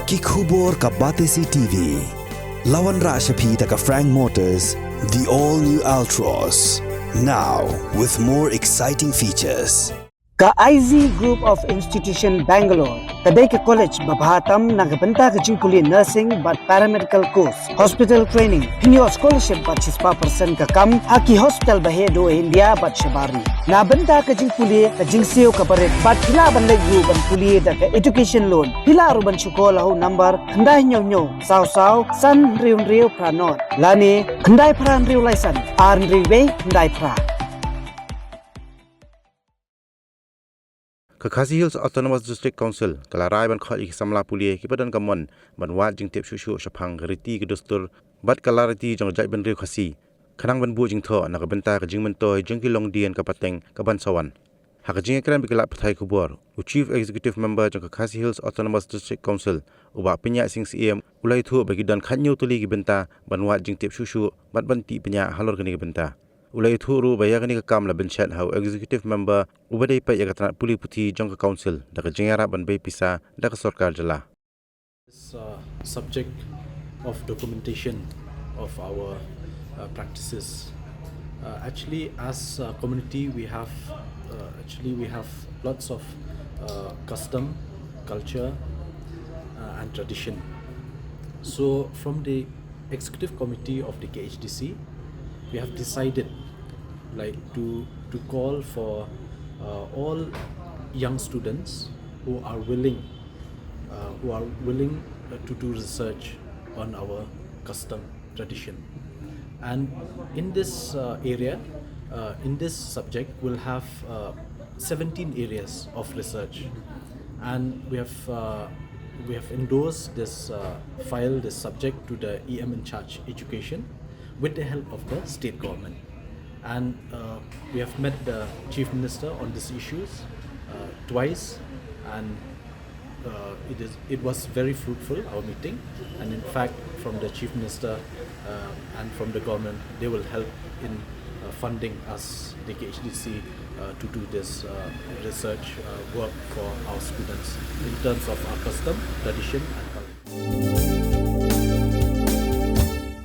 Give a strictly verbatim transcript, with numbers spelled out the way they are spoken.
Ki khubor ka Batesi T V. La wanrah sha phi da ka Frank Motors, the all new Altroz. Now with more exciting features. Ka I Z Group of Institution Bangalore ka dei ka college ba bha tam na ka bynta ka jingpule nursing bad paramedical course, hospital training, pynïoh scholarship bad shispah percent ka kam ha ki hospital ba heh duh India bad shabar ri. Na bynta ka jingpule, ka jingsiew kaba rit bad phi lah ban leit ruh ban pule da ka education loan. Phi lah ruh ban shu call ha u number khyndai hynñiew hynñiew saw saw san hynriew hynriew phra nod lane khyndai phra hynriew lai san ar hynriew wei khyndai phra. Ka Khasi Hills Autonomous District Council ka la rai ban khot ïa ki samla pule kiba don ka mon ban wad jingtip shuh shuh shaphang ka riti ka dustur bad ka lariti jong ka jaitbynriew Khasi, khnang ban buh jingthoh na ka bynta ka jingmyntoi jong ki longdien ka pateng kaban sa wan. Ha ka jingïakren bad ki lad pathai khubor, u Chief Executive Member jong ka Khasi Hills Autonomous District Council, u Bah Pynïaid Sing Syiem, u la ïathuh ba ki don khathynñiew tylli ki bynta ban wad jingtip shuh shuh bad ban tih pynïaid halor kane ka bynta. U la ïathuh ruh ba ïa kane ka kam la pynshet ha u Executive Member uba dei peit ïa ka tnat pule puthi jong ka Council da ka jingïarap ban bei pisa da ka sorkar jylla. This uh, subject of documentation of our uh, practices. Uh, actually, as a community, we have uh, actually we have lots of uh, custom, culture, uh, and tradition. So, from the executive committee of the K H D C, we have decided, like, to to call for uh, all young students who are willing uh, who are willing uh, to do research on our custom tradition. And in this uh, area, uh, in this subject, we'll have uh, seventeen areas of research. And we have, uh, we have endorsed this uh, file, this subject, to the E M in charge education with the help of the state government. And uh, we have met the Chief Minister on these issues uh, twice, and uh, it is it was very fruitful, our meeting. And in fact, from the Chief Minister uh, and from the government, they will help in uh, funding us, the K H D C, uh, to do this uh, research uh, work for our students in terms of our custom, tradition, and culture.